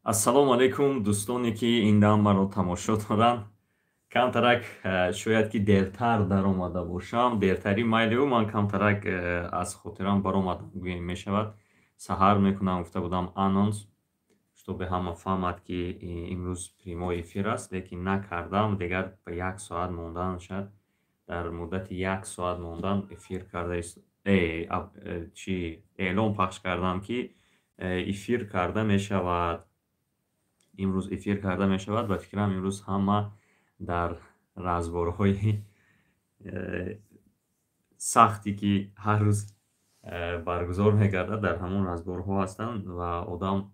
Ассалому алайкум, дӯстоне, ки ин дам маро тамошо доранд. Камтарак шояд ки дертар даромада бошам, дертарӣ майлиу, ман камтарак аз хотирам баромадам, гӯем мешавад. Саҳар мекунам гуфта будам анонс, чтобы ҳама фаҳмад, ки имрӯз прямой эфир аст, лекин накардам. Дигар ба як соат мондан шад, дар муддати як соат мондан эфир карда, чи эълон пахш кардам, ки эфир карда мешавад, имрӯз эфир карда мешавад. Ба фикрам, имрӯз ҳама дар разборҳои сахте, ки ҳар рӯз баргузор мегардад, дар ҳамон разборҳо ҳастанд ва одам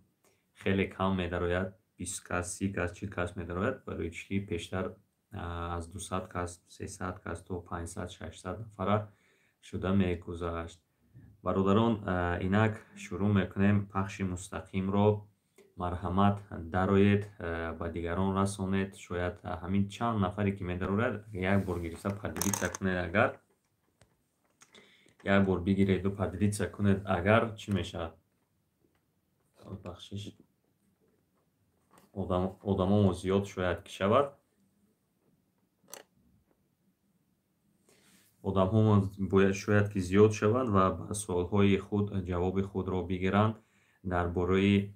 хеле кам медарояд: 20 кас, 30 кас, 40 кас медарояд. Барои чӣ? Пештар аз 200 кас, 300 кас то 500, 600 нафара шуда мегузашт. Бародарон, инак шурӯъ мекунем пахши мустақимро. Марҳамат, дароед, ба дигарон расонед. Шояд ҳамин чанд нафаре, ки медарорад, як бор гирифта поделиться кунед. Агар як бор бигиреду поделиться кунед, агар чӣ мешавад? Бахшиш, одамомо зиёд шояд ки шавад, одамҳомо бояд шояд ки зиёд шаванд ва ба суолҳои худ ҷавоби худро бигиранд дар бораи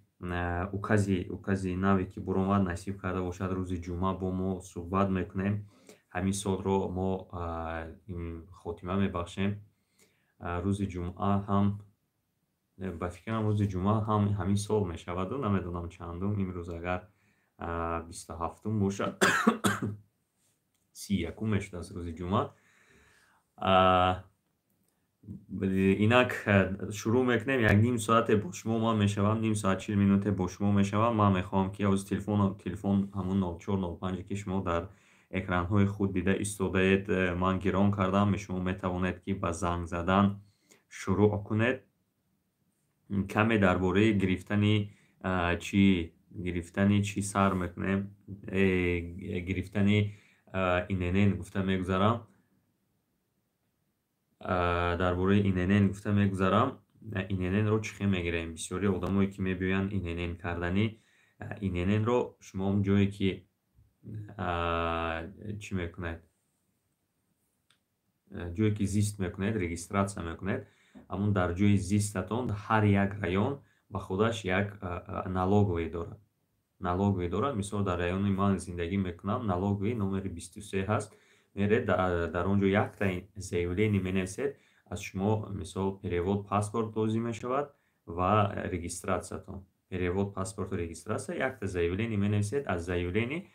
укази наве, ки буромад. Насиб карда бошад, рӯзи ҷумъа бо мо суҳбат мекунем. Ҳамин солро мо хотима мебахшем рӯзи ҷумъа ҳам. Ба фикрам, рӯзи ҷумъа ҳам ҳамин сол мешаваду намедонам чандум. Имрӯз агар 27-ум бошад, 31-ум мешудааст рӯзи ҷумъа. Инак шурӯъ мекунем. Як ним соате бо шумо ман мешавам, ним соат, 40 минуте бо шумо мешавам. Ман мехоҳам, ки ҳозир телефон ҳамун 0405, ки шумо дар экранҳои худ дида истодаед, ман гирон кардам. Шумо метавонед, ки ба занг задан шурӯъ кунед. Каме дар бораи гирифтани чӣ, гирифтани чӣ сар мекунем, гирифтани ИНН гуфта мегузарам. Дар бораи ИНН гуфта мегузарам. ИНН-ро чӣ хел мегирем? Бисёри одамое, ки мебиёянд ИНН карданӣ, ИНН-ро шумо ҷое ки чӣ мекунед, ҷое ки зист мекунед, регистрация мекунед, ҳамун дар ҷои зистатон ҳар як район ба худаш як налоговый дорад, налоговый дорад. Мисол, дар райони ман зиндагӣ мекунам, налоговый номери 23 ҳаст. Меред, дар он ҷо якта заявление менависед, аз шумо, мисол, перевод паспорт лозим мешавад ва регистрациятон, перевод паспорту регистрация. Якта заявление менависед, аз заявление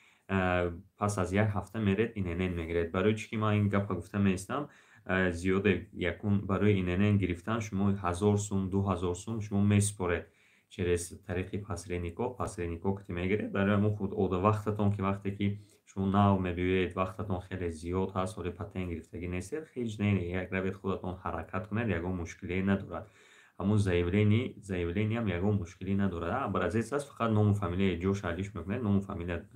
пас аз як ҳафта меред, ИНН мегиред. Барои чӣ ки ман ин гапа гуфта меистам зиёде? Якум, барои ИНН гирифтан шумо 1000 сум, 2000 сум шумо месупоред через тариқи посреднико. Посреднико ки мегиред, барои ҳамон худ вақтатон, ки вақте ки шумо нав мебиёед, вақтатон хеле зиёд ҳаст, ҳоле патент гирифтагӣ нестед, ҳеҷ не, як равед, худатон ҳаракат кунед, ягон мушкилие надорад. Ҳамун заявлениям ягон мушкилӣ надорад, образец аст, фақат ному фамилияи ҷоша алиш мекунед, ному фамилия,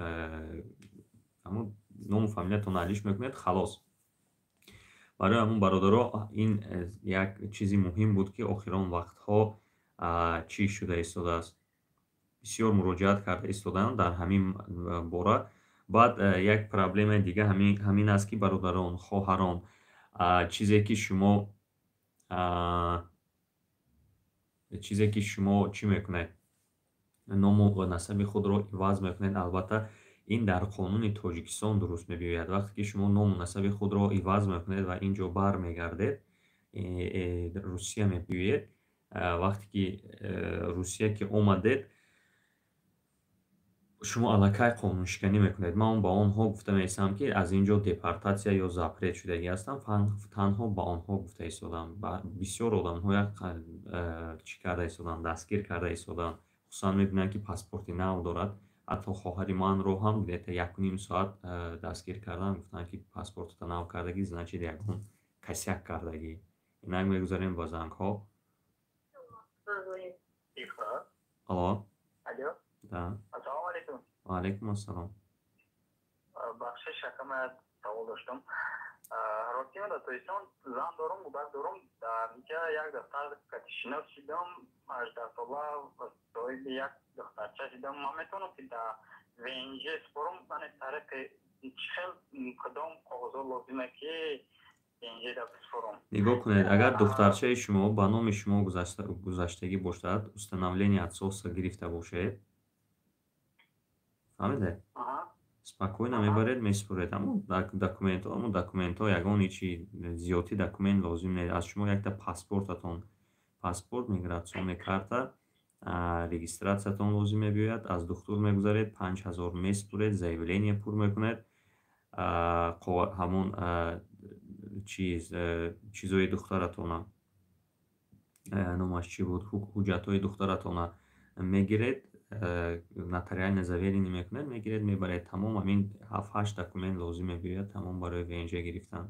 ҳамун ному фамилиятонро алиш мекунед, халос. Барои ҳамун, бародаро, ин як чизи муҳим буд, ки охирон вақтҳо чӣ шуда истодааст, бисёр муроҷиат карда истодаанд дар ҳамин бора. Баъд як проблемаи дига ҳамин аст, ки, бародарон, хоҳарон, чизе ки шумо чӣ мекунед, ному насаби худро иваз мекунед, албатта, ин дар қонуни Тоҷикистон дуруст мебиёяд. Вақте ки шумо ному насаби худро иваз мекунед ва ин ҷо бармегардед, Русия мебиёед, вақте ки Русия ки омадед, шумо аллакай қонуншиканӣ мекунед. Ман ба онҳо гуфта меистам, ки аз ин ҷо депортация ё запрет шудагӣ ҳастам, танҳо ба онҳо гуфта истодам. Бисёр одамҳоя чӣ карда истоданд, дастгир карда истоданд, хусусан мебинанд, ки паспорти нав дорад. Ҳатто хоҳари манро ҳам где-то якуним соат дастгир карданд, гуфтанд, ки паспортата нав кардагӣ, значит, ягон косяк кардагӣ. Инак мегузарем ба зангҳо. Алло. Алло. Да. Ассалому алайкум. Ва алайкум ассалом. Бахшиш, акама, савол доштам. Ростӣ ман дар Тоҷикистон зан дорум, кӯдак дорум. Дар инҷа як духтар шинос шудам, 18 сола, соҳиби як духтарча шудам. Ман метавонам, ки дар ВНЖ супорам, яъне тариқи чӣ хел, кадом коғозҳо лозиме, ки ВНЖ да бисупорам? Нигоҳ кунед, агар духтарчаи шумо ба номи шумо гузаштагӣ бошад, установление отцовства гирифта бошед, фаҳмидед, спокойно мебаред, месупоред. Ҳамон документҳо, ҳамон документҳо, ягон ҳечи зиёдтӣ документ лозим нест. Аз шумо якта паспортатон, паспорт, миграционная карта, регистрациятон лозим мебиёяд. Аз духтур мегузаред, 5000 месупоред, заявление пур мекунед, ҳамон чиз, чизои духтаратона, номаш чӣ буд, ҳуҷҷатҳои духтаратона мегиред, нотариально заверенный мекунед, мегиред, мебаред. Тамом, ҳамин ҳафт ҳашт документ лозим мебиёяд, тамом, барои ВНЖ гирифтан.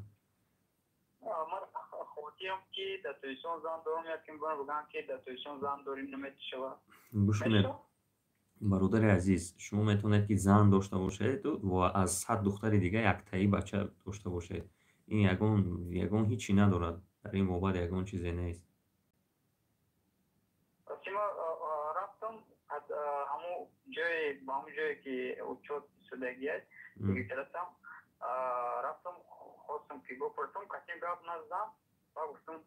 Ман хотирам, ки дар Тоҷикистон зан дорам, яким бигӯям, ки дар Тоҷикистон зан дорим, наметишавад? Гӯш кунед, бародари азиз, шумо метавонед, ки зан дошта бошед ва аз 100 духтари дига яктаи бача дошта бошед. Ин ягон ҳичи надорад, дар ин бобат ягон чизе нест. Рафтам ҳамун ҷое, ба ҳамун ҷое, ки учёт шудагиаст, регистрациям рафтам, хостам, ки бипурсам, касем гап назадам ва гуфтам.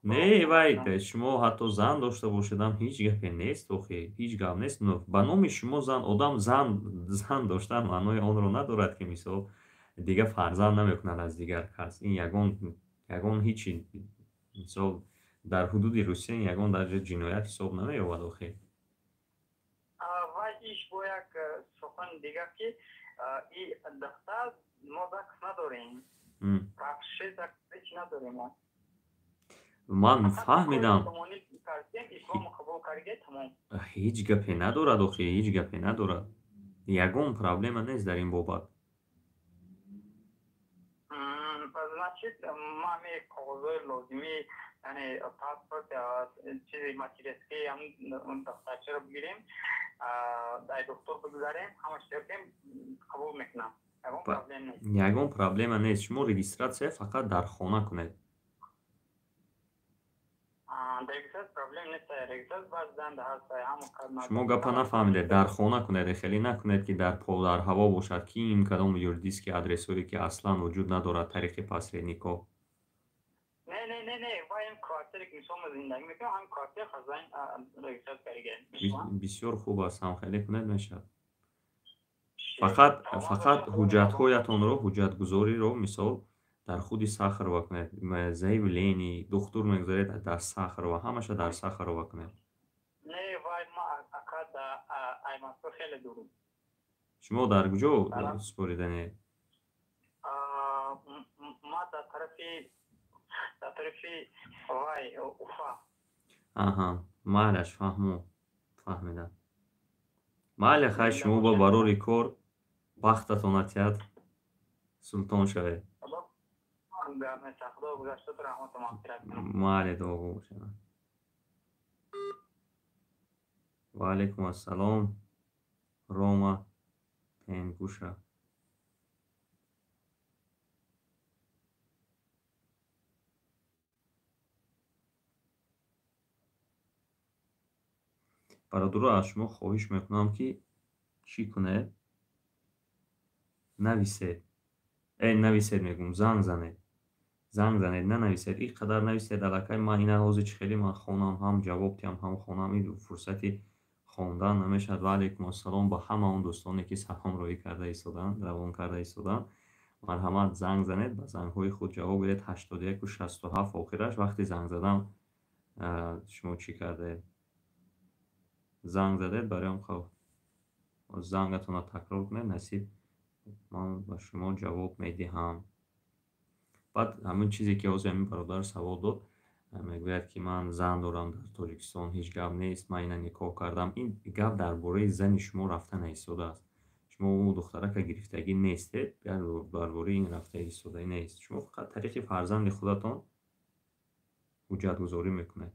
Не, вай, шумо ҳатто зан дошта бошедам, ҳеҷ гапе нест, охи, ҳеҷ гап нест. Ба номи шумо зан, одам зан доштан маънои онро надорад, ки мисол дигар фарзанд намекунад аз дигар кас. Ин ягон ҳичи, мисол, дар ҳудуди Русия ягон дараҷа ҷиноят ҳисоб намеёбад, охи. Вай иш бо як сухани дигар, ки и духтар мо ЗАГС надорем, вообще ЗАГС ҳеч надорем. Ман фаҳмидам, ҳеҷ гапе надорад, охи, ҳеҷ гапе надорад, ягон проблема нест дар ин бобат. Значит, ма ҳами коғозҳои лозимӣ, яъне паспорт, чизи материнский, ҳамн духтарчаро бигирем, дар духтур бигузарем, ҳамаш кем қабул мекунам, ягон проблем нест? Ягон проблема нест. Шумо регистрация фақат дар хона кунед. Регистрация проблем нест, регистрация баъзан ҳаст. Шумо гапа нафаҳмидед. Дар хона кунед, хеле накунед, ки дар ҳаво бошад, ки ин кадом юридический адресҳое, ки аслан вуҷуд надорад, тариқи посредникҳо. Не, не, не, не, вай ин квартире, ки мисол мо зиндагӣ мекунем, ҳамин квартира хазайн регистрация карда. Бисёр хуб аст, ҳамхеле кунед, мешавад. Фақат ҳуҷҷатҳоятонро, ҳуҷҷатгузориро, мисол, дар худи Сахарова кунед. Заявление, духтур мегузаред, дар Сахарова, ҳамаша дар Сахарова кунед. Не, вай ма ака да ай Москва хеле дурум. Шумо дар куҷо супориданед? Ма дар тарафи вай, Уфа. Аҳа, майлаш, фаҳмо, фаҳмидам, майли, хай, шумо ба барори кор, бахтатон атиҳад, султон шавед. Майли, дуогӯ бошед. Ва алайкум ассалом, Рома Пенгуша. Бародаро, аз шумо хоҳиш мекунам, ки чӣ кунед? Нависед, нависед мегӯм, занг занед, занг занед, нанависед. Ин қадар нависед, аллакай ман ина ҳозир чӣ хеле ман хонам, ҳам ҷавоб диҳам, ҳам хонам, ин фурсати хондан намешавад. Ва алайкум ассалом ба ҳама он дӯстоне, ки салом роҳӣ карда истоданд, равон карда истоданд. Марҳамат, занг занед, ба зангҳои худ ҷавоб бидед. 81 67 охираш. Вақти занг задан шумо чӣ кардаед? Занг задед, бароям хоб, зангатонро такрор кунед, насиб, ман ба шумо ҷавоб медиҳам. Баъд ҳамин чизе, ки ҳозир ҳамин бародар савол дод, мегӯяд, ки ман зан дорам дар Тоҷикистон, ҳеҷ гап нест, ман ина никоҳ кардам. Ин гап дар бораи зани шумо рафта наистодааст. Шумо ӯ духтарака гирифтагӣ нестед, дар бораи ин рафта истода нест. Шумо фақат тариқи фарзанди худатон ҳуҷҷатгузорӣ мекунед.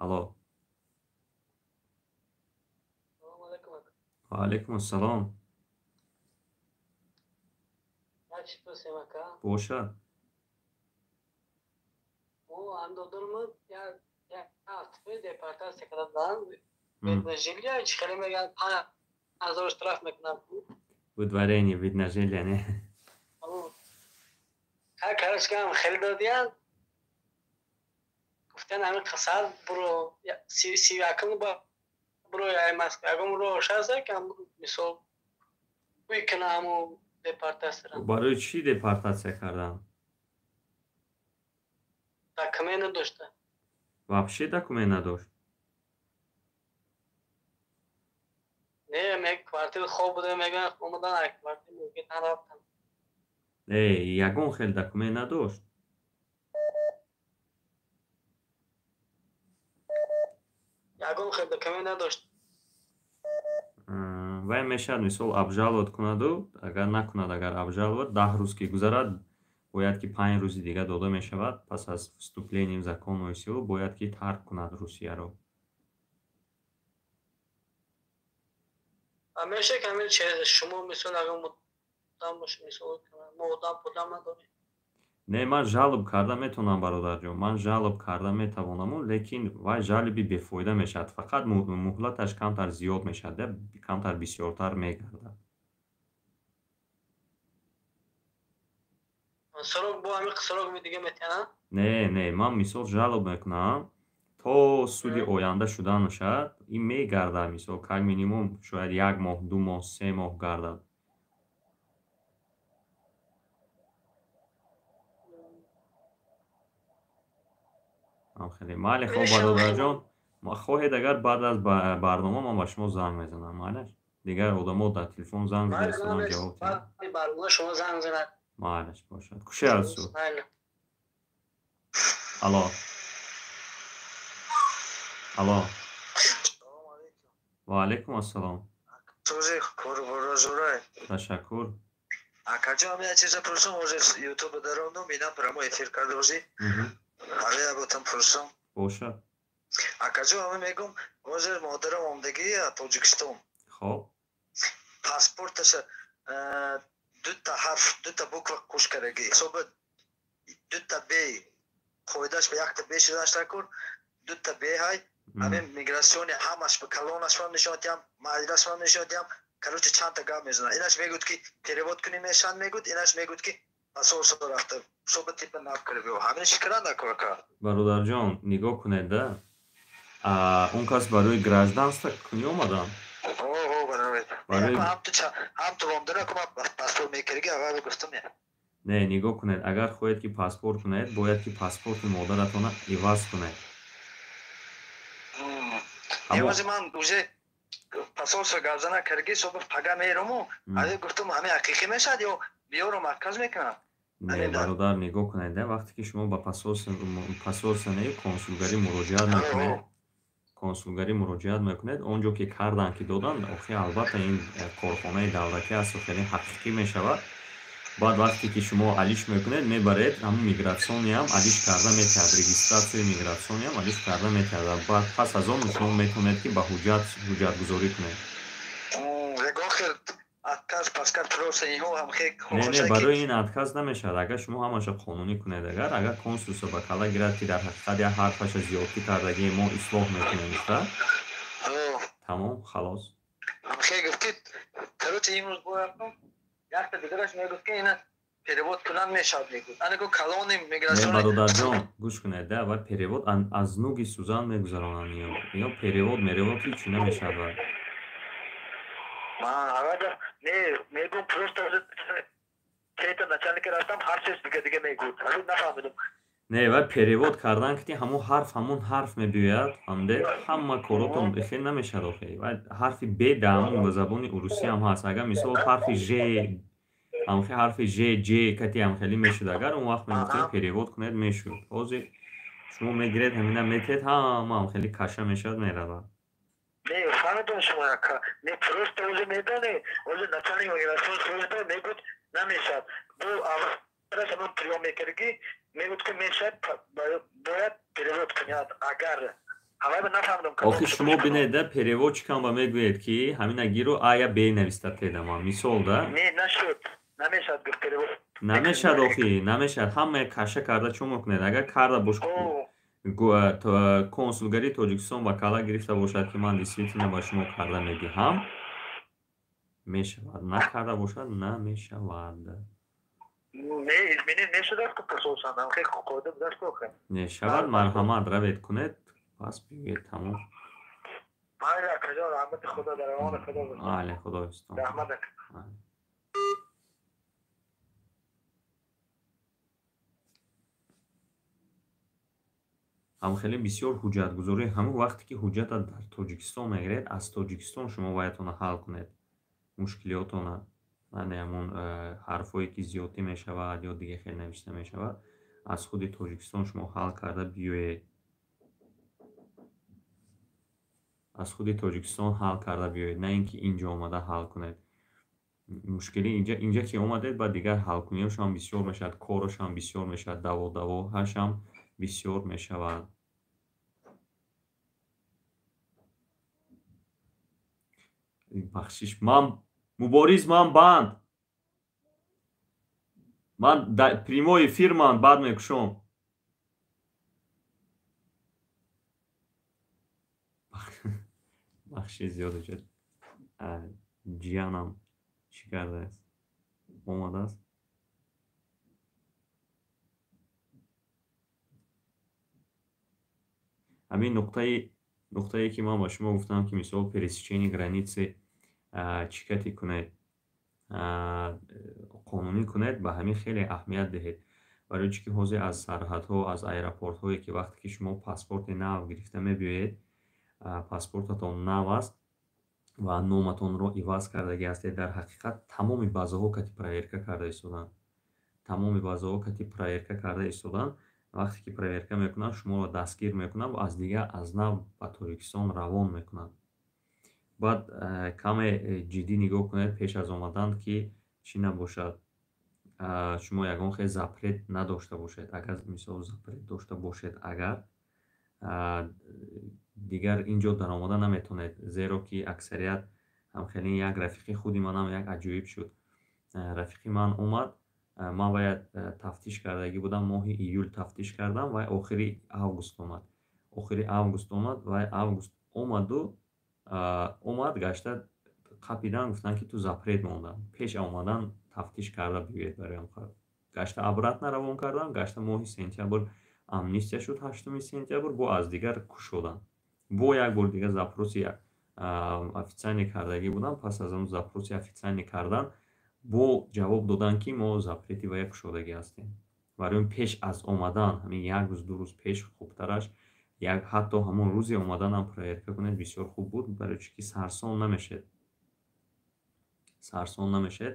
Алло, ва алайкум ассалом. Як чиз пурсем, ака? Бошад. Мо андодормо як ҳафта депортатсия карда буданд. Вид на жилье чӣ хеле мегӯянд, 5000 штраф мекунанд. Выдворение, вид на жилье, не? Короче, хеле додиянд. Гуфтан, ҳамин қасад буро, 31-ум буро ай Москва. Ягон роҳ шаста, ки мисол ӯй кина ҳаму депортатсияра? Барои чӣ депортатсия кардан? Документ надошта. Вообще документ надошт? Не, ме квартира хоб буда, мегӯянд, омадан ай квартира мегӯянд, рафтан. Не, ягон хел документ надошт? Ягон хел документ надошт. Вай мешавад, мисол, обжаловать кунаду, агар накунад, агар обжаловать, 10 рӯз ки гузарад, бояд ки 5 рӯзи дига дода мешавад. Пас аз вступлением законную силу бояд ки тарк кунад Русияро. Меша ки ҳамин шумо, мисол, ягон одам боша, мисол, мо одам пудам надорем. Не, ман жалоб карда метавонам, бародарҷон, ман жалоб карда метавонаму, лекин вай жалоби бефоида мешавад, фақат муҳлаташ камтар зиёд мешавад, камтар бисёртар мегардад. Срок бо ҳамин срок дига метиҳанд? Не, не, ман, мисол, жалоб мекунам, то суди оянда шуданашад ин мегардад. Мисол, как минимум шояд як моҳ, 2 моҳ, 3 моҳ гардад. Хеле майли. Хоб, бародарҷон, хоҳед, агар баъд аз барнома ман ба шумо занг мезанам, майлаш? Дигар одамо дар телефон занг зада истодан, ҷавоб. Майлаш, бошад. Куши алсу. Алло, алло, ва алайкум ассалом. Ташаккур. Акаҷон, як чиза пурсам. Ҳозир ютуб даромдум, инам прямой эфир карда ҳозир. Ҳамин ботам пурсам. Бошад. Акаҷон, ҳамин мегум, ҳозир модарам омдагӣ Тоҷикистон. Хоб. Паспорташа дута ҳарф, дута буква куш кардагӣ, ҳисоба дута б қоидаш ба якта б шуданаш накун, дута б ҳай. Ҳамин миграционный ҳамаш ба калонаш ман нишон диҳам, маъдилаш ман нишон диҳам. Короче, чандта гап мезанад. Инаш мегӯд, ки перевод кунӣ мешавад, мегӯд, инаш мегӯд, ки посольство рафта ҳисоба типа нав карда биё. Ҳамин чӣ кардан накор, ака? Бародарҷон, нигоҳ кунед да, он кас барои гражданство кунӣ омадан? Ҳамту омдана паспорт мекарги, аввал гуфтам. Не, нигоҳ кунед, агар хоҳед, ки паспорт кунед, бояд ки паспорти модаратона иваз кунед. Ивази ман уже посольство гап зана карги, соба пага мерому. Ҳамин гуфтам, ҳамин ҳақиқӣ мешавад ё биёрам, отказ мекунам? Не, бародар, нигоҳ кунед, вақте ки шумо ба посольство не, консулгарӣ муроҷиат мекунед, консулгарӣ муроҷиат мекунед, он ҷо ки кардан, ки доданд, охи, албатта, ин корхонаи давлатӣ асту, хеле ҳақиқӣ мешавад. Баъд вақте ки шумо алиш мекунед, мебаред, ҳамун миграционный ам алиш карда метиҳад, регистрация и миграционный ам алиш карда метиҳад. Баъд пас аз он шумо метавонед, ки ба ҳуҷҷат ҳуҷҷатгузорӣ кунед. Не, не, барои ин отказ намешавад, агар шумо ҳамаша қонунӣ кунед. Агар консулство ба кала гирад, ки дар ҳақиқат як ҳарфаша зиёдтӣ кардагӣ, мо ислоҳ мекунем, гуфта, тамом, халос. Якта дигараш мегуфт, ки ина перевод кунан мешавад, мегуфт, анаку калони миграционный. Бародарҷон, гӯш кунед да, ва перевод аз нуги сӯзан мегузаронанд ино. Перевод меревод ҳичи намешавад ва. Не, мегум, просто тета начальника рафтам, ҳар чиз дига дига мегуфт, нафаҳмидам. Не, ва перевод кардан ки ҳамон ҳарф, ҳамон ҳарф мебиёяд, фаҳмидед? Ҳама коротон хел намешавад охе. Ва ҳарфи б да ҳамон ба забони урусӣ ҳам ҳаст. Агар, мисол, ҳарфи ж, ҳамхе ҳарфи ж, ҷ кати ҳамхелӣ мешуд, агар он вақт мегуфтем перевод кунед, мешуд. Ҳозир шумо мегиред, ҳамина метиҳед, ҳама ҳамхелӣ каша мешавад, меравад. Не, фаҳмидам шумо, ака. Не, просто уже медоне, уже начальник миграционной служба мегӯд, намешавад. Бу аввалаш ҳамон приём мекардагӣ, мегӯд, ки мешавад, бояд перевод кунад, агар ҳавайба нафаҳмидам. Охи, шумо бинед да, переводчик ам ба мегӯед, ки ҳамина гиру ая б нависта тедама, мисол да. Не, нашуд, намешавад, гуфт, перевод. Намешад охи, намешад. Ҳамаи каша карда чӣ мекунед? Агар карда бош, консулгарии Тоҷикистон вакала гирифта бошад, ки ман действительно ба шумо карда медиҳам, мешавад. Накарда бошад, намешавад. Мешавад, марҳамат, равед кунед, пас биёед, тамом. Але, худоҳофизтон. Ҳам хеле бисёр ҳуҷҷатгузорӣ. Ҳамон вақте ки ҳуҷҷата дар Тоҷикистон мегиред, аз Тоҷикистон шумо боядтона ҳал кунед мушкилиётона. Яъне ҳамон ҳарфҳое ки зиёдтӣ мешавад ё дига хел навишта мешавад, аз худи Тоҷикистон шумо ҳал карда биёед, аз худи Тоҷикистон ҳал карда биёед, на ин ки инҷо омада ҳал кунед. Мушкилӣ инҷа ки омадед, баъд дигар ҳалкуниҳошам бисёр мешавад, корошам бисёр мешавад, даводавоҳашам бисёр мешавад. Бахшиш, ман Мубориз, ман банд, ман прямой эфир, ман баъд мекушом. Бахши зиёд. Ҷиянам чӣ кардааст, омадааст. Ҳамин нуқтае, ки ман ба шумо гуфтам, ки мисол пересечение границы чӣ кати кунед, қонунӣ кунед, ба ҳамин хеле аҳамият диҳед. Барои чӣ ки ҳозир аз сарҳадҳо, аз аэропортҳое, ки вақте ки шумо паспорти нав гирифта мебиёед, паспортатон нав аст ва номатонро иваз кардагӣ ҳастед, дар ҳақиқат тамоми базаҳо кати проверка карда истоданд, тамоми базаҳо кати проверка карда истоданд. Вақте ки проверка мекунанд, шуморо дастгир мекунанд ва аз дигар аз нав ба Тоҷикистон равон мекунанд. Баъд каме ҷиддӣ нигоҳ кунед пеш аз омадан, ки чӣ набошад, шумо ягон хел запрет надошта бошед. Агар мисол запрет дошта бошед, агар дигар ин ҷо даромада наметавонед, зеро ки аксарият ҳамхеле. Як рафиқи худи манам як аҷоиб шуд. Рафиқи ман омад, ман бояд тафтиш кардагӣ будам, моҳи июл тафтиш кардам, вай охири август омад, охири август омад. Вай август омаду омад, гашта қапидан, гуфтанд, ки ту запрет мондан, пеш омадан тафтиш карда биёед. Бароям гашта обратно равон кардам. Гашта моҳи сентябр амнистия шуд, 8 сентябр, бо аз дигар кушоданд. Бо як бор дигар запроси официальный кардагӣ будам. Пас аз он запроси официальный кардан, бо ҷавоб доданд, ки мо запрети вая кушодагӣ ҳастем. Барои он пеш аз омадан ҳамин як рӯз, 2 рӯз пеш хубтараш, як ҳатто ҳамон рӯзи омаданам проверка кунед, бисёр хуб буд. Барои чӣ ки сарсон намешед, сарсон намешед.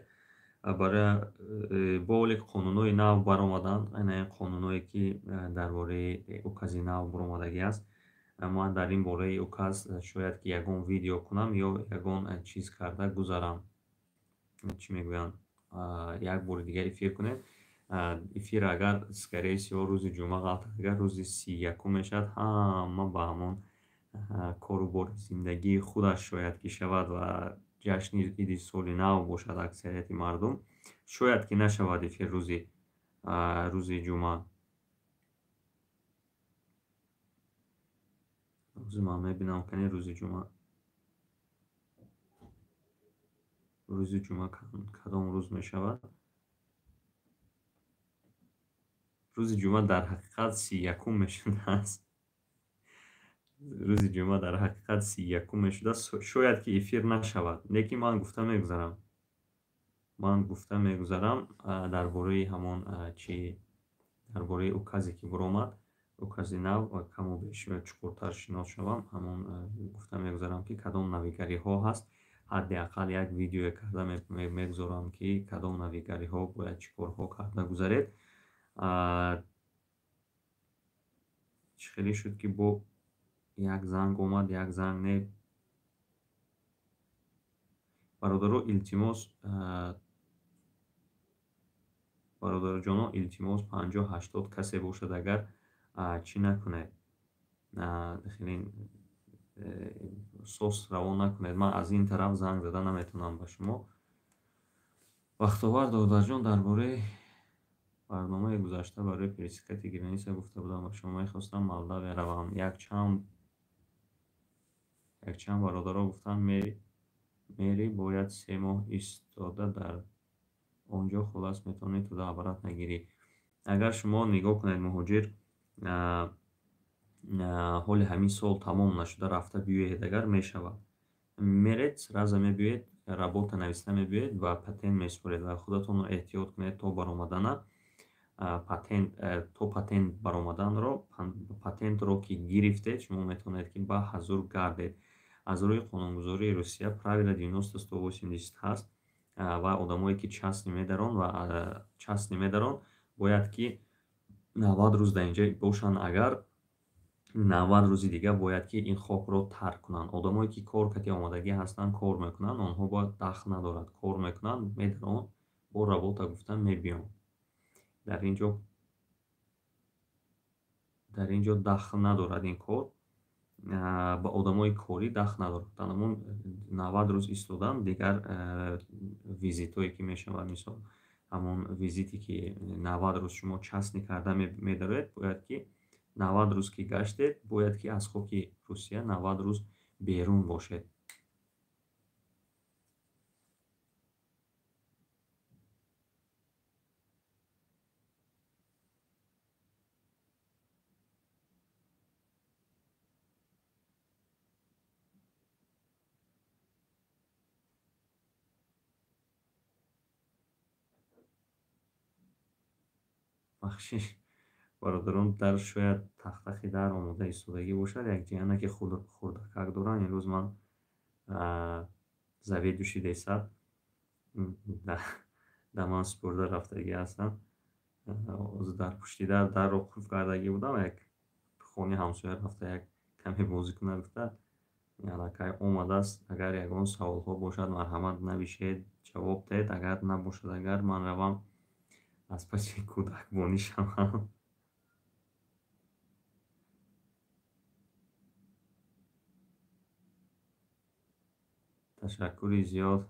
Барои бо оле қонунҳои нав баромаданд, ана ин қонунҳое, ки дар бораи укази нав баромадагӣ аст, ман дар ин бораи указ шояд ки ягон видео кунам ё ягон чиз карда гузарам. Чӣ мегӯянд, як бори дигар эфир кунем. Эфир агар, скорее всего, рӯзи ҷумъа ғалт, агар рӯзи 31-ум мешавад, ҳама ба ҳамон кору бори зиндагии худаш шояд ки шавад ва ҷашни иди соли нав бошад аксарияти мардум, шояд ки нашавад эфир рӯзи ҷумъа. Рӯзи ман мебинам, кани рӯзи ҷумъа кадом рӯз мешавад? Рӯзи ҷумъа дар ҳақиқат 31-ум мешудааст. Рӯзи ҷумъа дар ҳақиқат 31-ум мешудааст. Шояд ки эфир нашавад, лекин ман гуфта мегузарам, ман гуфта мегузарам дар бораи ҳамон чи, дар бораи указе, ки буромад, укази нав, каму беш чуқуртар шинос шавам. Ҳамон гуфта мегузарам, ки кадом навигариҳо ҳаст. Ҳадди ақал як видеое карда мегузорам, ки кадом навигариҳо, бояд чӣ корҳо карда гузаред. Чӣ хеле шуд, ки бо як занг омад, як занг не. Бародаро, илтимос, бародарҷоно, илтимос, 50-80 касе бошад агар, чӣ накунед, хеле сос равон накунед. Ман аз ин тараф занг зада наметавонам ба шумо. Бахтовар додарҷон, дар бораи Барномаи гузашта барои пересекати граница гуфта будам ба шумо, мехостам Молдавия равам. Якчанд бародаро гуфтанд, мери, бояд 3 моҳ истода дар он ҷо, хулас метавонӣ туда обратно гирӣ. Агар шумо нигоҳ кунед, муҳоҷир, ҳоли ҳамин сол тамом нашуда рафта биёед, агар мешавад, меред, сразу мебиёед, работа нависта мебиёед ва патент месупоред. Ва худатонро эҳтиёт кунед то баромадана патент, то патент баромаданро. Патентро ки гирифтед, шумо метавонед, ки ба ҳазур гардед. Аз рӯи қонунгузории Русия, правила 90 180 ҳаст, ва одамое ки частный медарон ва частный медарон, бояд ки 90 рӯз дар инҷа бошанд. Агар 90 рӯзи дига бояд ки ин хокро тарк кунанд. Одамое ки кор кати омодагӣ ҳастанд, кор мекунанд, онҳо бояд дахл надорад, кор мекунанд, медарон, бо работа гуфта мебиёнд. Дар ин ҷо дахл надорад ин кор, ба одамои корӣ дахл надорад. Ҳамун 90 рӯз истодан, дигар визитое ки мешавад, мисол, ҳамон визите ки 90 рӯз шумо частный карда медароед, бояд ки 90 рӯз ки гаштед, бояд ки аз хоки Русия 90 рӯз берун бошед. Бахшиш, бародарон, дар шояд тахтахи дар омода истодагӣ бошад. Як ҷияна ки хурдакак доранд, имрӯз ман заведующий детсад да ман супурда рафтагӣ ҳастам. Дар пушти дар дарро қулф кардагӣ будам, як хони ҳамсоя рафта, як каме бозӣ кунад гуфта, аллакай омадааст. Агар ягон саволҳо бошад, марҳамат, навишед, ҷавоб диҳед. Агар набошад, агар ман равам аз паси кӯдакбонӣ шавам. Ташаккури зиёд,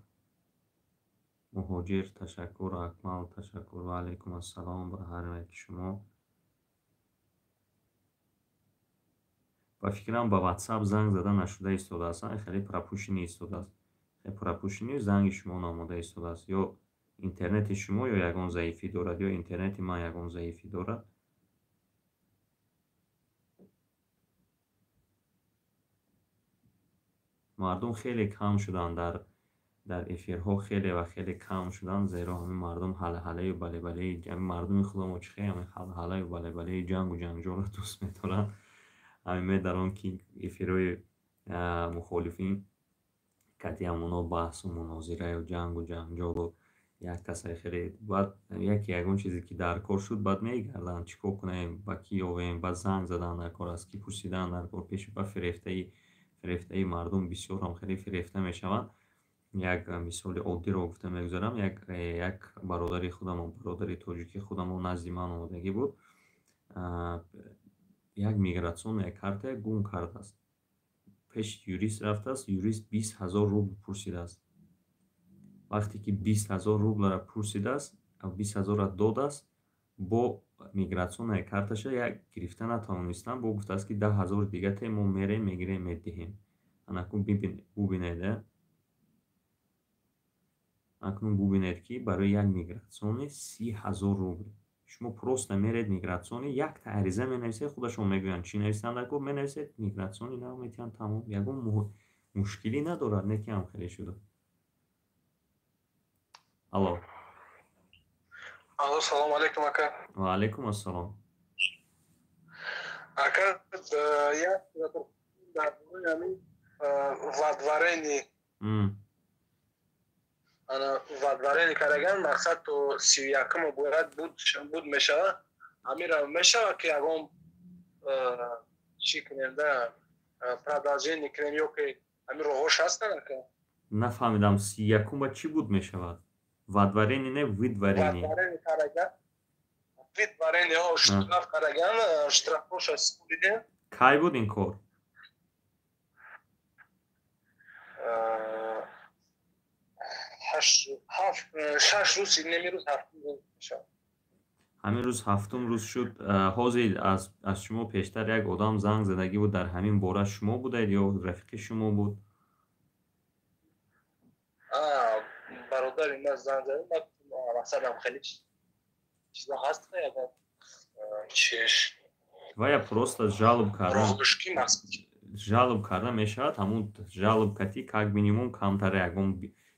муҳоҷир, ташаккур, Акмал, ташаккур. Ва алайкум ассалом ба ҳар яки шумо. Ба фикрам, ба Ватсап занг зада нашуда истодааст, хеле пропущенный истодааст, пропущенный, занги шумо наомода истодааст. Ё интернети шумо ё ягон заифӣ дорад, ё интернети ман ягон заифӣ дорад. Мардум хеле кам шуданд дар эфирҳо, хеле ва хеле кам шуданд, зеро ҳамин мардум ҳалҳалаю балебалеи ҳамин мардуми худамо чӣ хел ҳамин ҳалҳалаю балебалеи ҷангу ҷанҷолро дӯст медоранд. Ҳамин медарон ки эфирҳои мухолифин кати ҳамоно баҳсу мунозираю ҷангу ҷанҷолу як касае хеле, баъд яке ягон чизе ки дар кор шуд, баъд мегарданд, чӣ кор кунем, ба кӣ ёвем, баъд занг задан дар кор, аз кӣ пурсидан дар кор. Пеши ба фирефтаи мардум бисёрам хеле фирефта мешаванд. Як мисоли оддиро гуфта мегузарам. Як бародари худамон, бародари тоҷики худамон назди ман омодагӣ буд, як миграционная карта гум кардааст. Пеши юрист рафтааст, юрист 20 000 рубл пурсидааст. Вақте ки 20 000 рублро пурсидааст, 20 000-ро додааст, бо миграционная карташа як гирифта натавонистам, бо гуфтааст ки 10 000 дига те, мо мерем, мегирем, медиҳем. Анакун бубинед, акнун бубинед, ки барои як миграционный 30 000 рубл. Шумо просто меред миграционный, якта ариза менависед, худашон мегӯянд чӣ нависанд, дар менависед, миграционный нав метиҳанд, тамом, ягон мушкилӣ надорад. Не ки ҳам хеле шуда. Алло. Алло, салому алейкум, ака. Ва алейкум ассалом. Ака, як дар бораи ҳамин выдворение, ана выдворение кардаган, мақсад то 31-умо бояд буд мешава. Ҳамира мешава ки ягон чӣ кунем да, продолжение кунем ё ки ҳамин роҳош ҳастанд, ака? Нафаҳмидам, 31-ума чӣ буд мешавад? Выдворение, не выдворение. Выдворение, штраф кардаган, штрафоша супуридем. Кай буд ин кор? 6 рӯз, немирӯз ҳафтум рӯз мешавад. Ҳамин рӯз ҳафтум рӯз шуд. Ҳозир аз шумо пештар як одам занг задагӣ буд, дар ҳамин бора шумо будаед ё рафиқи шумо буд? Бародари ман занг зад, ман мақсадам хеле чизо ҳаст, чиш вая просто жалоб кардан, жалоб карда мешавад. Ҳамун жалоб кати как минимум камтар ягон,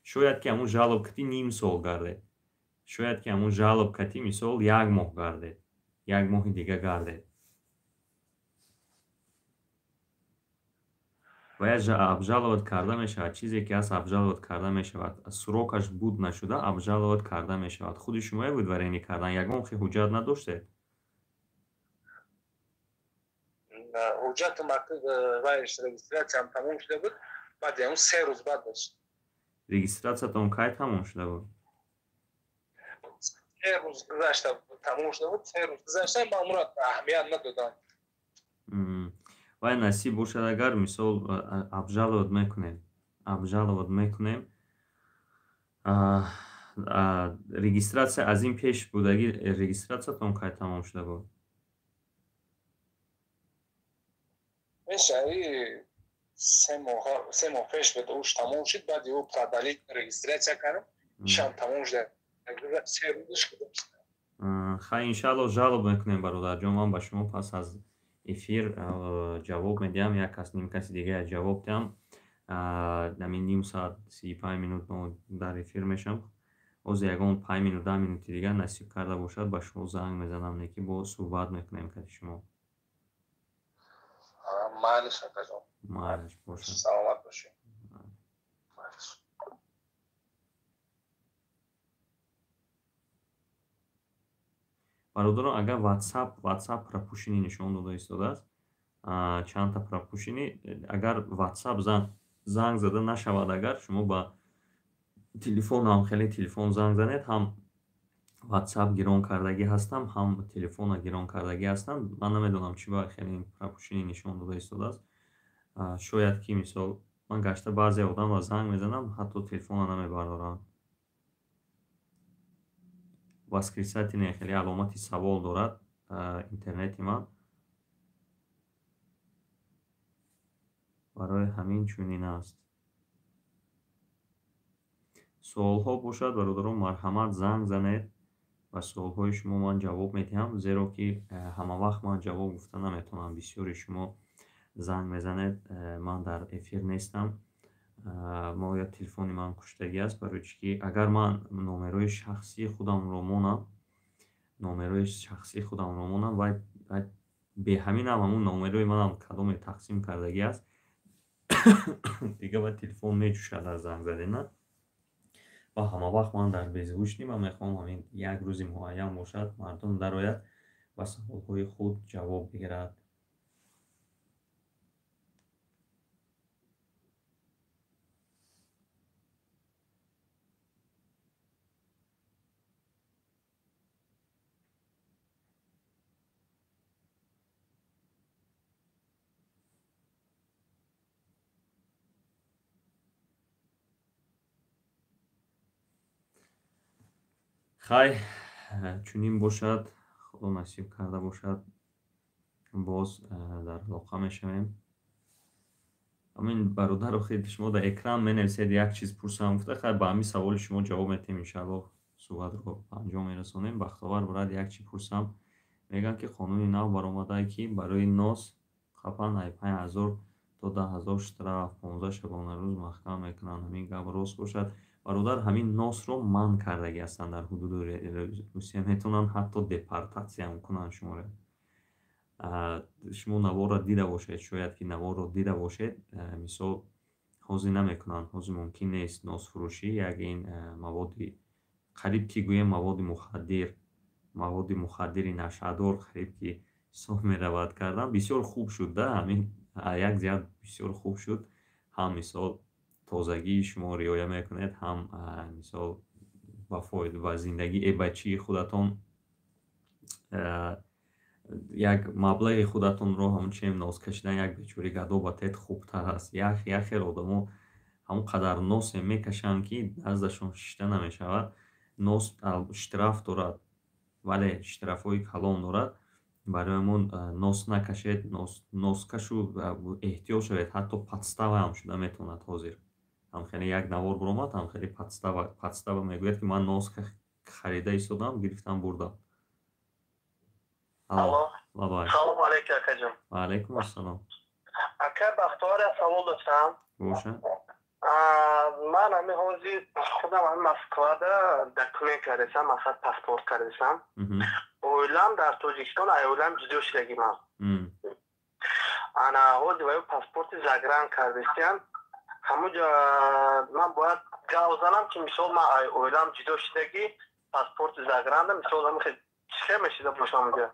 шояд ки ҳамун жалоб кати ним сол гардед, шояд ки ҳамун жалоб кати мисол як моҳ гардед, як моҳи дига гардед. Вая обжаловать карда мешавад, чизе ки ҳаст обжаловать карда мешавад, срокаш буд нашуда обжаловать карда мешавад. Худи шумое выдворение кардан, ягон хел ҳуҷҷат надоштед? Ҳуҷҷату регистратсиям тамом шуда буд, баъд ягон 3 рӯз баъд дошт. Регистратсиятон кай тамом шуда буд? 3 рӯз гузашта тамом шуда буд, 3 рӯз гузашта, ман умра аҳамият надодам. Вай насиб бошад, агар мисол обжаловать мекунем, обжаловать мекунем. Регистратсия аз ин пеш будаги, регистратсиятон кай тамом шуда буд? Пеш 3 моҳ пеш буд, уш тамом шуд, баъд ё продлить регистратсия кардам, шам тамом шуд. 3 рӯзш гузашт. Хай, иншаалло жалоб мекунем, бародарҷон. Ман ба шумо пас аз эфир ҷавоб медиҳам, як кас ним каси дига ҷавоб диҳам. Ҳамин ним соат 35 минут дар эфир мешавам. Ҳозир ягон 5 минут 10 минути дига насиб карда бошад, ба шумо занг мезанам, не ки бо суҳбат мекунем каси шумо. Майлиш, акаҷон. Майлиш бошад. Саломат бошед. Бародарон, агар WhatsApp пропущенный нишон дода истодааст, чандта пропущенный, агар WhatsApp занг зада нашавад, агар шумо ба телефон ҳам хеле телефон занг занед, ҳам WhatsApp гирон кардагӣ ҳастам, ҳам телефона гирон кардагӣ ҳастам. Ман намедонам чӣ ба хеле пропущенный нишон дода истодааст. Шояд ки мисол ман гашта баъзе одамро занг мезанам, ҳатто телефона намебардоранд. Восклицательный хеле аломати савол дорад интернети ман, барои ҳамин чунин аст. Суолҳо бошад, бародарон, марҳамат занг занед, ба суолҳои шумо ман ҷавоб медиҳам, зеро ки ҳама вақт ман ҷавоб гуфта наметавонам. Бисёри шумо занг мезанед, ман дар эфир нестам, моя телефони ман куштагӣ аст, барои чӣ ки агар ман номерои шахсии худамро монам, номерои шахсии худамро монам, вай беҳаминам ҳамун номерои манам кадоме тақсим кардагӣ аст, дига ба телефон мечӯшад аз занг задена. Ва ҳама вақт ман дар безгӯшнӣ, ман мехоҳам ҳамин як рӯзи муайян бошад, мардум дарояд ба саволҳои худ ҷавоб бигирад. Хай, чунин бошад, Худо насиб карда бошад, боз дар алоқа мешавем. Амин бародаро, хел шумо дар экран менависед як чиз пурсам гуфта, хай ба ҳамин саволи шумо ҷавоб метем, иншааллоҳ суҳбатро ба анҷом мерасонем. Бахтовар брат, як чи пурсам, мегӯянд ки қонуни нав баромадае ки барои нос қапан ай 5000 то 10000 штраф, 15 шабонарӯз маҳкам мекунанд. Ҳамин гап рост бошад? Бародар, ҳамин носро манъ кардагӣ ҳастанд дар ҳудуди Русия, метавонанд ҳатто депортатсиям кунанд шуморо. Шумо наворро дида бошед, шояд ки наворро дида бошед, мисол ҳозир намекунанд, ҳозир мумкин нест носфурӯшӣ, як ин маводи қариб ки гӯем маводи мухаддир, маводи мухаддири нашъадор қариб ки ҳисоб меравад кардан. Бисёр хуб шуд да, ҳамин як зиёд бисёр хуб шуд. Ҳам мисол тозагии шумо риоя мекунед, ҳам мисол ба фоида ба зиндагии бачии худатон як маблағи худатонро ҳамун чем нос кашидан як бечори гадо ба тед хубтар аст. Як хел одамо ҳамон қадар носе мекашанд ки наздашон шишта намешавад. Нос штраф дорад, Вале штрафҳои калон дорад. Барои ҳамон нос накашед, носкашу эҳтиёт шавед. Ҳатто подстава ҳам шуда метавонад. Ҳозир ҳам хеле як навор буромад, ҳам хеле подстава мегӯяд, ки ман нос харида истодам, гирифтам, бурдам. Алло. Лабай. Салому алейкум, акаҷон. Ва алайкум ассалом. Ака Бахтовар, як савол доштам. Боша. Ман ҳамин ҳозир худам ҳамин Москвада документ кардесам, мақсад, паспорт кардесам. Оилам дар Тоҷикистон, ай оилам ҷудо шудагиман. Ана ҳозир ваё паспорти загран кардесиям. Ҳамуҷа ман бояд гав занам, ки мисол ман ай оилам ҷудо шудагӣ, паспорти загранда, мисол, ҳамин чӣ мешида бошам уҷа?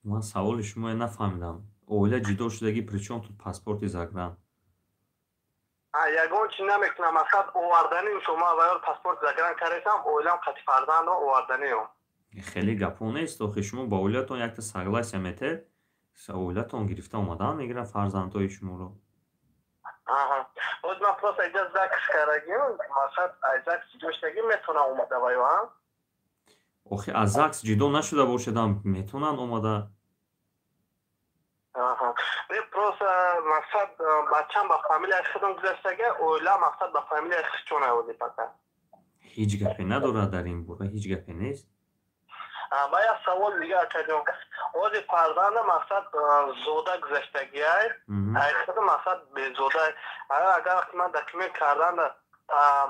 Ман саволи шуморо нафаҳмидам. Оила ҷудо шудагӣ, при чём тут паспорти загран? Ягон чи намекунам, мақсад, овардани шумо ваё паспорт загран кардесам, оилам қати фарзандро оварданиё. Хеле гапҳо нест охи. Шумо ба оилатон якта согласия метед, оилатон гирифта омадан мегирад фарзандҳои шуморо. Боз ман просто иҷа ЗАГС кардагим, мақсад, ай ЗАГС ҷудо шудагӣ, метавонам омада ваё, а? Охи, аз ЗАГС ҷудо нашуда бошадам, метавонанд омада. Не, просто, мақсад, бачам ба фамилияи худам гузаштага, оила, мақсад, ба фамилияи худчон оди пока. Ҳеҷ гапе надорад дар ин бора, ҳеҷ гапе нест. Ба як савол дига, акаҷон. Ҳозир фарзанда, мақсад, зода гузаштагиай, ай худ, мақсад, безода. Агар вақти ман документ карданда,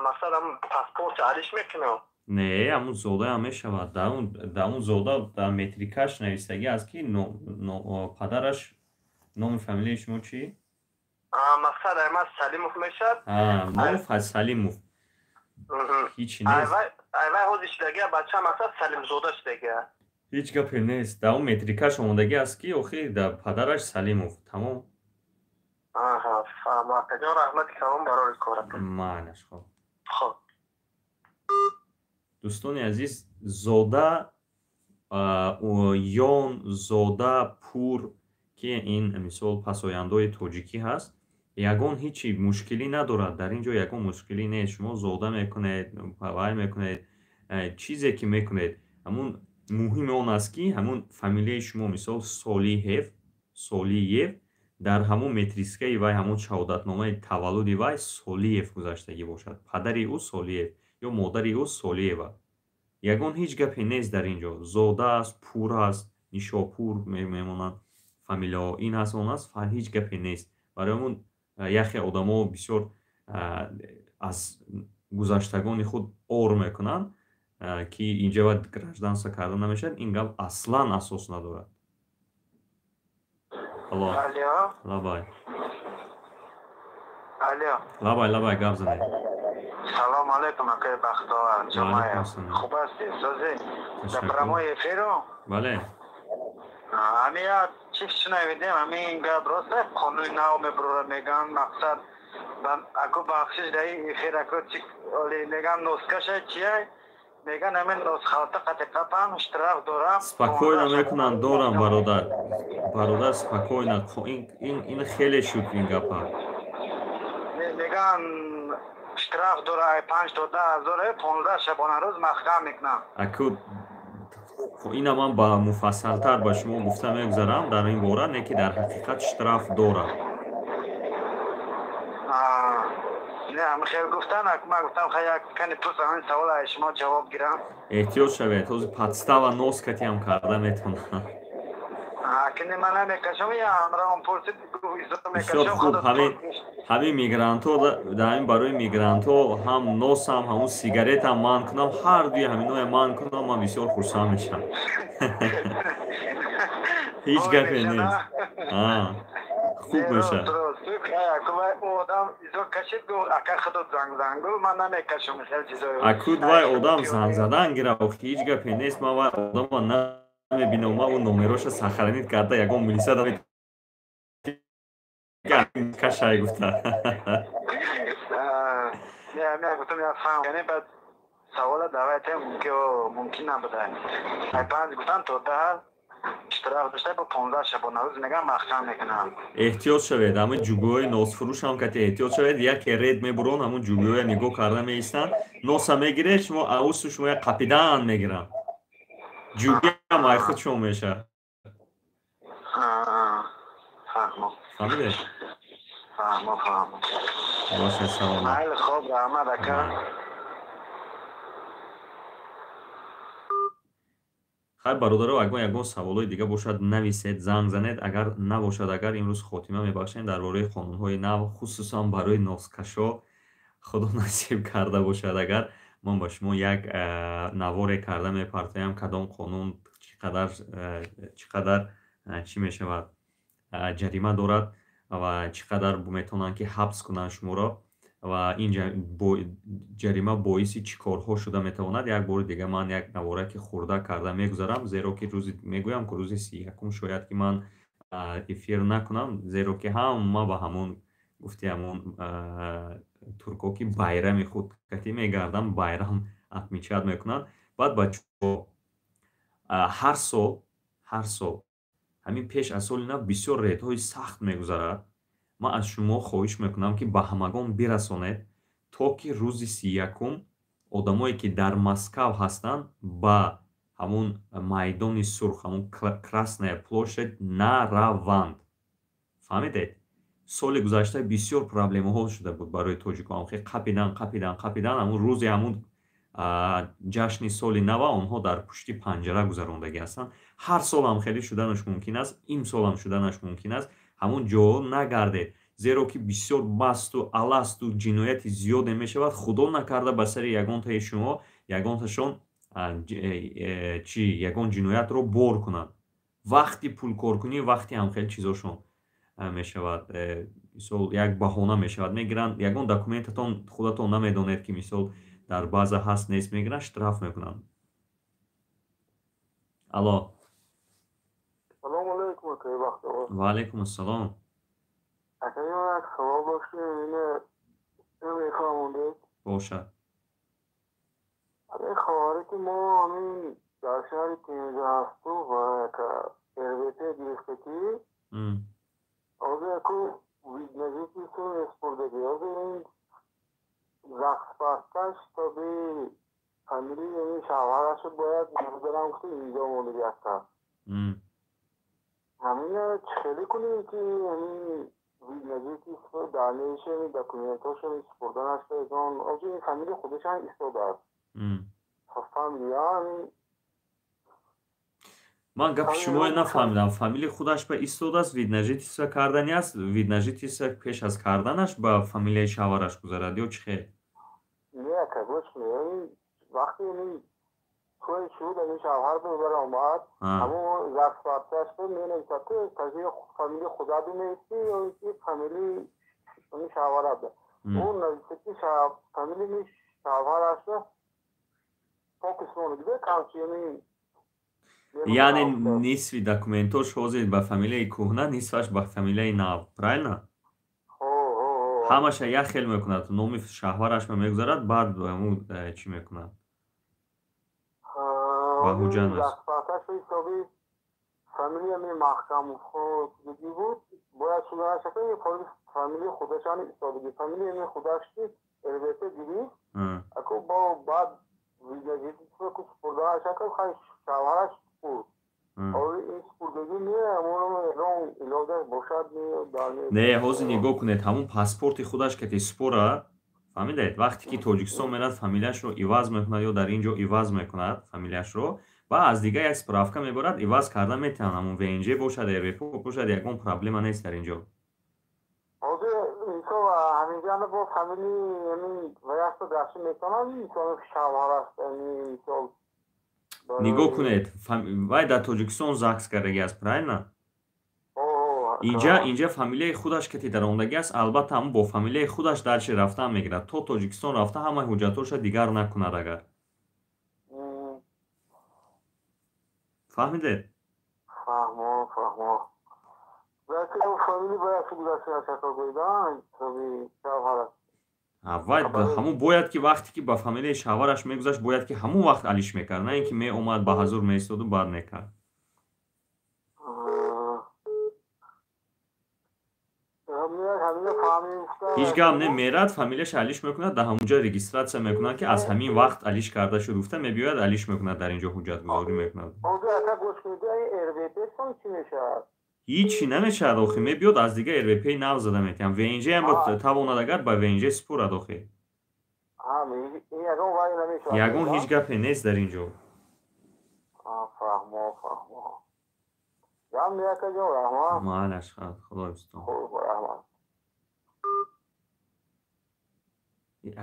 мақсад, паспорт алиш мекунам? Не, ҳамун зодаам мешавад. Дар он зода дар метрикаш навистагӣ аст, ки падараш, номи фамилияи шумо чӣ? Мақсад, аймад Салимов мешавад. Номи Салимов, ҳичи нест. Айвай ҳозир шудагия бача, мақсад, Салимзода шудагия. Ҳеҷ гапе нест. Дар он метрикаш омодагӣ аст, ки охи дар падараш Салимов, тамом. Фаҳмо, акаҷон, раҳмати калон барои коратон. Майнаш, хоб. Хоб. Дӯстони азиз, зода, ён, зода, пур, ки ин мисол пасояндои тоҷикӣ ҳаст, ягон ҳичи мушкилӣ надорад. Дар ин ҷо ягон мушкилӣ нест. Шумо зода мекунед, вай мекунед, чизе ки мекунед, ҳамун муҳими он аст, ки ҳамун фамилияи шумо, мисол, Солиҳев, Солиев, дар ҳамун метрискаи вай, ҳамун шаҳодатномаи таваллуди вай Солиев гузаштагӣ бошад, падари ӯ Солиев ё модари ӯ Солиева. Ягон ҳеҷ гапе нест дар ин ҷо. Зода аст, пур аст, Нишопур мемонанд фамилияҳо, ин аст, он аст, ҳеҷ гапе нест. Барои ҳамун яхе одамо бисёр аз гузаштагони худ ор мекунанд, ки инҷа бояд гражданство карда намешавад. Ин гап аслан асос надорад. Алло. Лабай. Лабай, лабай, гап занед. Салом алейкум, акай Бахтовар. Хуб ҳастед, созӣ? Дар прямой эфиру? Бале. Ҳами як чиз шунавидем, ҳамин гап рост, қонуни нав мебурора мегӯянд, мақсад, аку бахшиш, дар эфир аку чи мегӯянд, носкаша чия мегӯянд, ҳамин носхалта қати қапам штраф дорам. Спокойно мекунанд, дорам, бародар, бародар, спокойно. Ин хеле шуд ин гапа. Мегӯянд, штраф дора, 5 то 10 ҳазор, 15 шабонарӯз маҳкам мекунам. Аку, ина ман ба муфассалтар ба шумо гуфта мегузарам дар ин бора, не ки дар ҳақиқат штраф дорад. Не, хел гуфтан, ман гуфтам, хай як кани пурсам, ҳамин савол аз шумо ҷавоб гирам. Эҳтиёт шавед, ҳозир подстава нос катиам карда метавонам. Акни ман намекашам, я ҳамроҳам пурсид. Бисёр хуб. Ҳамин мигрантҳо, дар ҳамин барои мигрантҳо ҳам носам, ҳамун сигаретам манъ кунам, ҳар дуи ҳаминоя манъ кунам, ман бисёр хурсанд мешавам. Ҳеҷ гапе нест, хуб мешавад. Акуд вай одам занг задан гира, охи ҳеҷ гапе нест. Ман вай одама намебинам, ман ӯ номероша сохранить карда, ягон милиса кашай гуфта. Гуфтам, савола давайте, мумкин набуда, панҷ гуфтан то 10 штраф дошта, бо 15 шабонарӯз мегам маҳкам мекунам. Эҳтиёт шавед, ҳамин ҷугӯҳои носфурӯшам кати эҳтиёт шавед. Яке ред мебурон, ҳамун ҷугӯҳоя нигоҳ карда меистанд, носа мегиред шумо, аусу шумо як қапидан мегиранд. Ҷугиам ай худшон мешавад. Фаҳмо. Фаҳмидед? Фаҳмо, фаҳмо. Бошад, саломат. Майли, хоб, раҳмат, ака. Хайр, бародаро, агар ягон саволҳои дига бошад, нависед, занг занед. Агар набошад, агар имрӯз хотима мебахшем дар бораи қонунҳои нав, хусусан барои носкашо. Худо насиб карда бошад, агар ман ба шумо як наворе карда мепартоям, кадом қонун чӣ қадар чӣ мешавад, ҷарима дорад ва чӣ қадар метавонанд, ки ҳабс кунанд шуморо ва ин ҷарима боиси чӣ корҳо шуда метавонад. Як бори дига ман як навораки хурда карда мегузарам, зеро ки рӯзи мегӯям, ки рӯзи 31-ум шояд ки ман эфир накунам, зеро ки ҳама ба ҳамон гуфти ҳамон турко, ки байрами худ катӣ мегарданд, байрам отмечать мекунанд. Баъд бачаҳо, ҳар сол, ҳар сол ҳамин пеш аз соли нав бисёр рейдҳои сахт мегузарад. Ман аз шумо хоҳиш мекунам, ки ба ҳамагон бирасонед, то ки рӯзи 31-ум одамое, ки дар Москав ҳастанд, ба ҳамун майдони сурх, ҳамун Красная площадь нараванд. Фаҳмидед? Соли гузашта бисёр проблемаҳо шуда буд барои тоҷикон. Хе қапидан, қапидан, қапидан, ҳамун рӯзи ҳамун ҷашни соли нава онҳо дар пушти панҷара гузарондагӣ ҳастанд. Ҳар солам хеле шуданаш мумкин аст, имсолам шуданаш мумкин аст. Ҳамун ҷо нагардед, зеро ки бисёр басту аласту ҷинояти зиёде мешавад. Худо накарда, ба сари ягонтаи шумо, ягонташон чӣ, ягон ҷиноятро бор кунанд. Вақти пулкоркунӣ, вақти ҳамхел чизошон мешавад, мисол, як баҳона мешавад, мегиранд, ягон документатон худатон намедонед, ки мисол дар база ҳаст, нест, мегиранд, штраф мекунанд. Алло. Салому алайкум, акаи Бахтиёр. Ва алайкум ассалом. Акаи, як савол доштем, ине мехоҳам. Бошад. Акаи, хоҳаре ки мо ҳамин дар шаҳри Пенза ҳасту ва яка РВП гирифта, ки ҳозир яку вид на жительство месупурдагӣ. Ҳозир ин ЗАГС-паспорташ ҳисоби фамилии ин шавҳарашо бояд мегузарам гуфта имзо мондагӣ ҳаста. Ҳамина чӣ хеле кунем, ки ҳамин вид на жительство дальнейшем ҳамин документҳошо супурданаш ягон ҳозир ин фамилии худашам истодааст. Фамилия ҳамин. Ман гапи шуморо нафаҳмидам. Фамилияи худаш ба истодааст, вид на жительство кардани аст, вид на жительство пеш аз карданаш ба фамилияи шавҳараш гузарад ё чӣ хел? Не, ака, гӯш кунед, вақте ҳамин тӯй шуд, ҳамин шавҳар баромад, ҳамун ЗАГС-паспорташ менависад, ки фамилияи худат менависӣ ё ин ки фамилияи ҳамин шавҳарат. Ӯ нависта, ки фамилияи шавҳарашро покисмонагида камчи ҳамин. Яъне нисфи документош ҳозир ба фамилияи кӯҳна, нисфаш ба фамилияи нав, правильно? Ҳамаша як хел мекунад, номи шавҳарашро мегузарад, баъд ҳамун чӣ мекунад, ба ҳуҷҷат. Ҳисоби фамилия маҳкам буд, бояд шуданаша, фамилияи худашани истодагӣ, фамилияи худаш ки РВП гирифт, аку бо баъд вид на жительство ку супурданаша, хай шавҳараш супурд. Не, ҳозир нигоҳ кунед, ҳамун паспорти худаш ки супора, фаҳмидед, вақте ки Тоҷикистон мерад, фамилияшро иваз мекунад ё дар ин ҷо иваз мекунад фамилияшро, ва аз дига як справка мебарад, иваз карда метавонад. Ҳамун ВНЖ бошад, РВП бошад, ягон проблема нест дар ин ҷо. Ҳозир мисол ҳаминҷа бо фамилии ҳамин ваяшто гашти метавонад, мисол шавҳараш, мисол. Нигоҳ кунед, вай дар Тоҷикистон ЗАГС кардагӣ аст, правильно? Инҷа фамилияи худаш кати даромадагӣ аст, албатта, ҳамун бо фамилияи худаш дарчи рафтан мегирад, то Тоҷикистон рафта ҳамаи ҳуҷҷатҳоша дигар накунад агар. Фаҳмидед? Фаҳмо, фаҳмо. Фамилия бояд шавҳараш. Вай ҳамун бояд ки вақте ки ба фамилияи шавҳараш мегузашт, бояд ки ҳамун вақт алиш мекард, на ин ки меомад, ба ҳазур меистоду баъд мекард. Ҳеҷ гап не, мерад, фамилияша алиш мекунад, дар ҳамунҷа регистрация мекунад, ки аз ҳамин вақт алиш карда шуд гуфта, мебиёяд, алиш мекунад, дар инҷо ҳуҷҷатгузорӣ мекунад. Ҳичи намешавад охи, мебиёд, аз дига РВП нав зада метиҳам. ВНЖ ам тавонад, агар ба ВНЖ супорад охи. Ягон ҳеҷ гапе нест дар ин ҷо. Маълаш, худо ҳифзтон.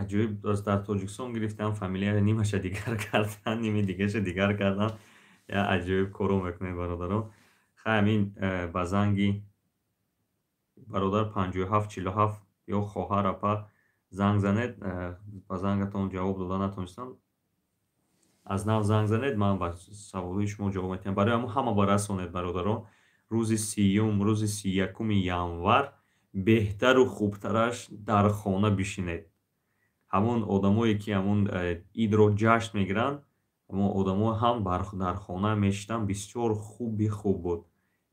Аҷоиб, дар Тоҷикистон гирифтам, фамилия нимаша дигар кардан, ними дигаша дигар кардан. Я аҷоиб коро мекунед, бародарон. Хай, ҳамин ба занги бародар 57 47 ё хоҳар, апа занг занед, ба зангатон ҷавоб дода натонистам. Аз нав занг занед, ман ба саволҳои шумо ҷавоб медиҳам. Барои ҳамон ҳама барасонед, бародарон. Рӯзи 30-ум, рӯзи 31-уми январ беҳтару хубтараш дар хона бишинед. Ҳамон одамое, ки ҳамон идро ҷашн мегиранд, ҳамон одамо ҳам дар хона мешитанд, бисёр хуби хуб буд.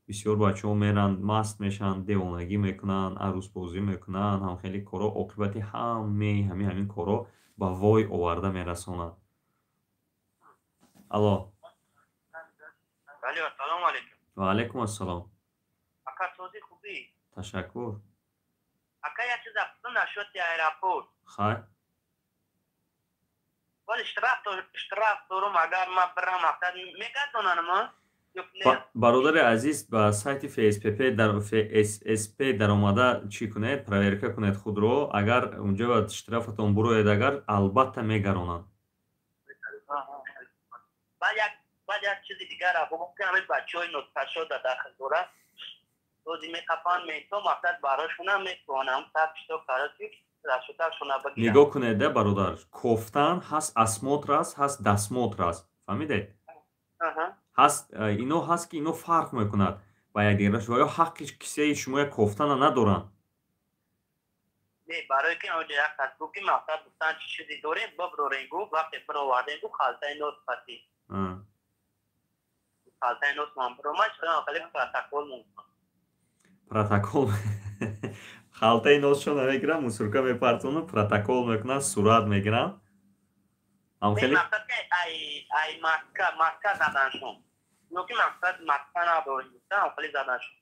Бисёр бачаҳо меранд, маст мешаванд, девонагӣ мекунанд, арӯсбозӣ мекунанд, ҳам хеле корҳо, оқибати ҳамаи ҳамин корҳо ба вой оварда мерасонад. Алло. Алло, ассалому алайкум. Ва алайкум ассалом. Ака, сози хубӣ? Ташаккур. Ака, як чиз пурсам насчёти аэропорт. Хай. Вале штраф дорум, агар ман бирам, мақсад мегардонанам? Бародари азиз, ба сайти ФСПП дар ФССП даромада чӣ кунед, проверка кунед худро. Агар унҷо штрафатон бурояд, агар албатта мегаронанд. Баъд як чизи дигар бигӯм, ки ҳамин бачаҳои нотпашода дахл дорад, рози меқапанд, мето мақсад барошонам метавонам так что, короче, расшоташона бигирам. Нигоҳ кунед, бародар, кофтан ҳаст, осмотр аст, ҳаст досмотр аст, фаҳмидед? Ҳаст ино, ҳаст, ки ино фарқ мекунад ба якдигараш ва ё ҳаққи кисаи шумоя кофтана надоранд. Не, барои ки онҷо як кас гуфт, ки мақсад гуфтан, чи чизе дорем, биброрем, гуфт, вақте бировардем, гуфт, халтаи нос пасӣ, халтаи нос ман биромад, хеле протокол мекунам. Протокол, халтаи носшо намегирам, мусорка мепартону, протокол мекунанд, сурат мегиранд. Ҳамхеле ай маска, маска заданшон ё ки мақсад маска надорем гуфта, ҳамхеле заданшон.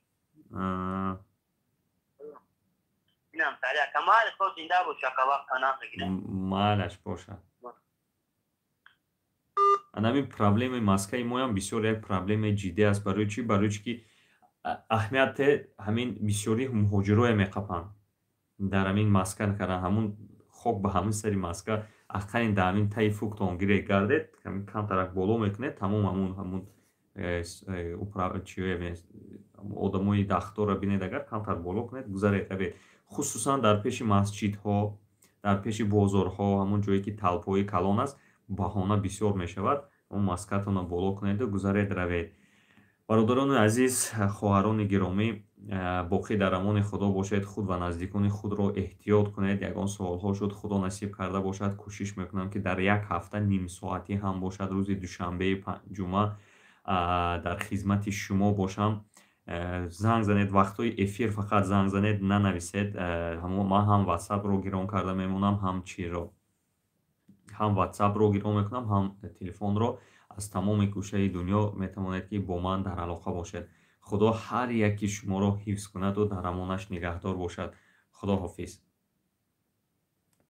Инам тари, ака, майли, хоб, зинда бош, ака, вақт намегирам. Майлаш бошад. Анамин проблемаи маскаи моям бисёр як проблемаи ҷиддӣ аст. Барои чӣ? Барои чӣ ки аҳамияте ҳамин бисёри муҳоҷирое меқапанд дар ҳамин маска кардан, ҳамун хок ба ҳамин сари маска. Ақаллин дар ҳамин таи фуктон гире гардед, камтарак боло мекунед, тамом. Ҳамун одамои дахтора бинед, агар камтар боло кунед, гузаред, равед. Хусусан дар пеши масҷидҳо, дар пеши бозорҳо, ҳамон ҷое ки толпои калон аст, баҳона бисёр мешавад. Он маскатонро боло кунеду гузаред, равед. Бародарони азиз, хоҳарони гиромӣ, боқӣ дар амони Худо бошед. Худ ва наздикони худро эҳтиёт кунед. Ягон суолҳо шуд, Худо насиб карда бошад, кӯшиш мекунам, ки дар як ҳафта нимсоатӣ ҳам бошад, рӯзи душанбеи ҷумъа дар хизмати шумо бошам. Занг занед, вақтҳои эфир фақат занг занед, нанависед. Ман ҳам ватсапро гирон карда мемонам, ҳам чиро, ҳам ватсапро гирон мекунам, ҳам телефонро. Аз тамоми гӯшаи дунё метавонед, ки бо ман дар алоқа бошед. Худо ҳар яки шуморо ҳифз кунаду дар амонаш нигаҳдор бошад. Худо ҳофиз.